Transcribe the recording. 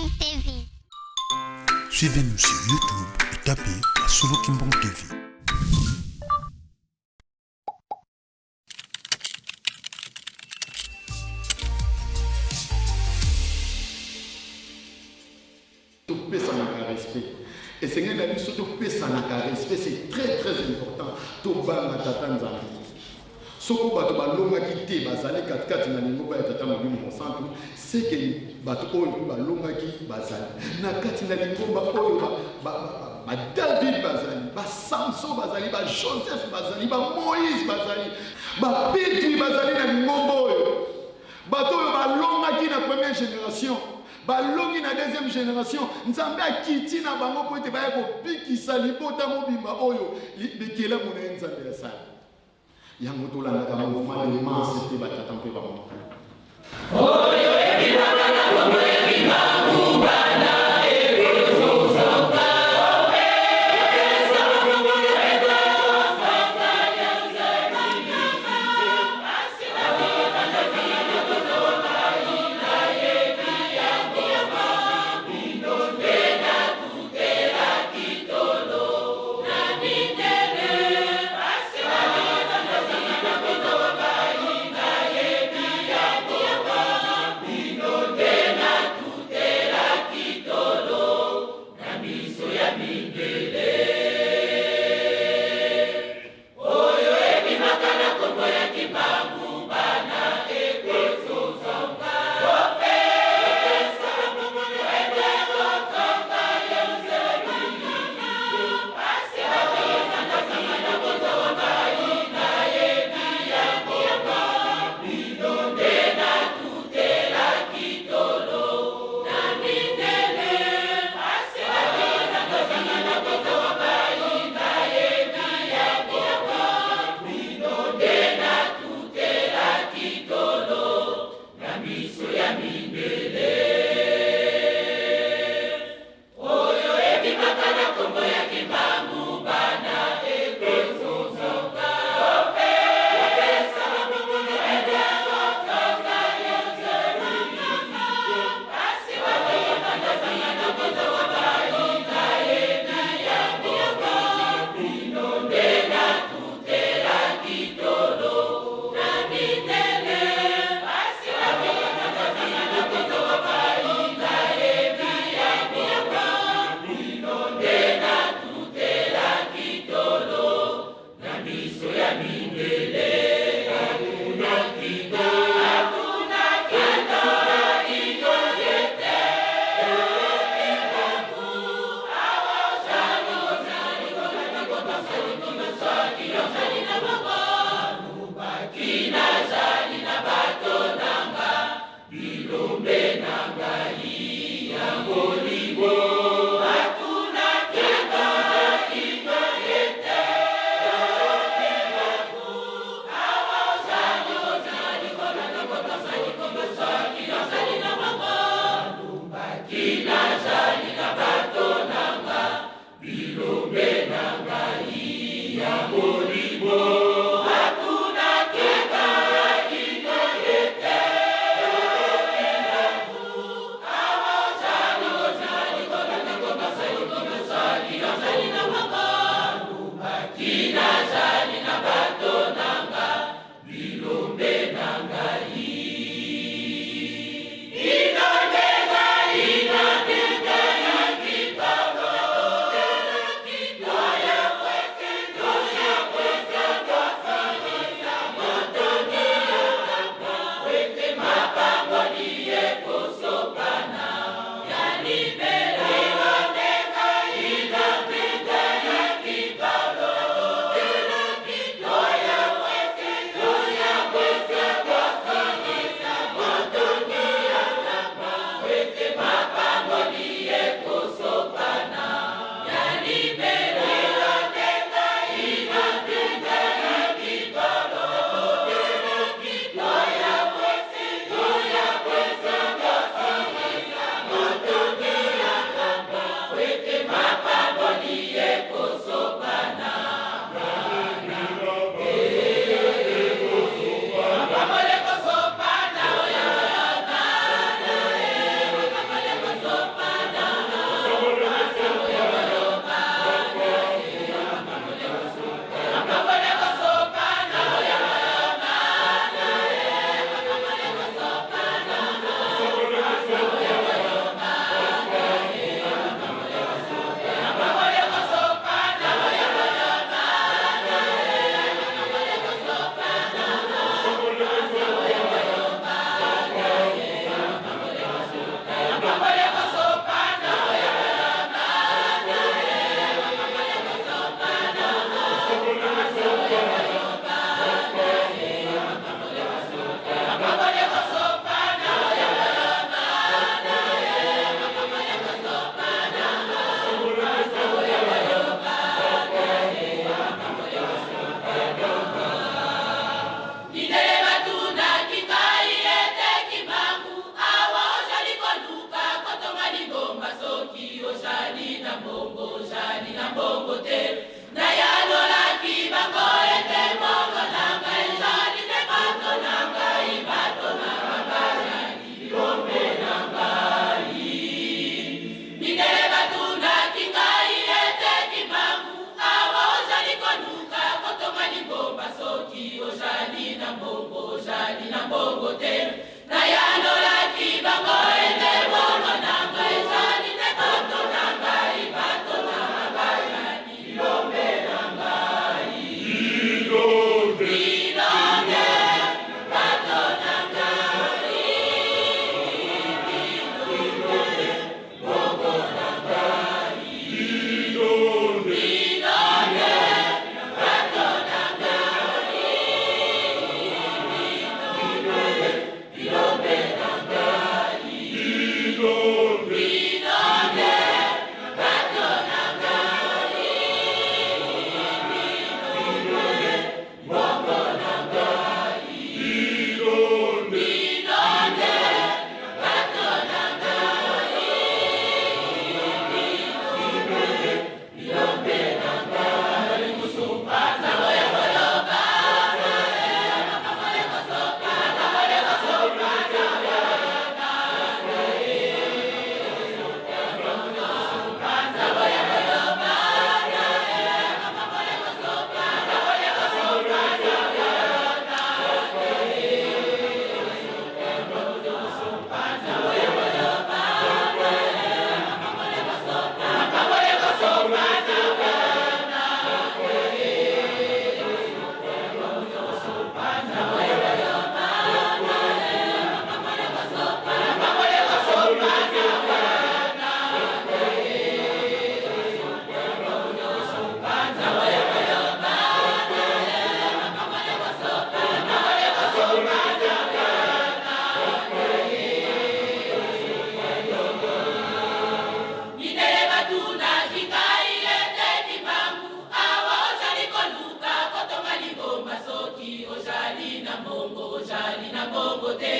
Kimbangu TV. Suivez-nous sur YouTube et tapez Solo Kimbangu TV. Topesanaka respect. Esengeli na biso topesanaka respect, c'est très très important. Tobanga Tata Nzambe. Soko bato balongaki te bazali katikati na lingomba ya Tata Molimo Mosantu, seke bato oyo mpe balongaki bazali na kati na lingomba oyo ba, ba, ba, ba David bazali, ba Samson bazali, ba Joseph bazali, ba Moïse bazali, ba Petri bazali na lingomba oyo. Bato oyo balongaki na première génération, balongi na deuxième génération, Nzambe akiti na bango mpo ete baya kobikisa libota mobimba oyo bikelamu na ye Nzambe asali. Yango tolandaka mouvement de masse te batata mpe bamama. Oyo ebimaka na kombo ya Kimbangu bana ekozonga. na mbongo te.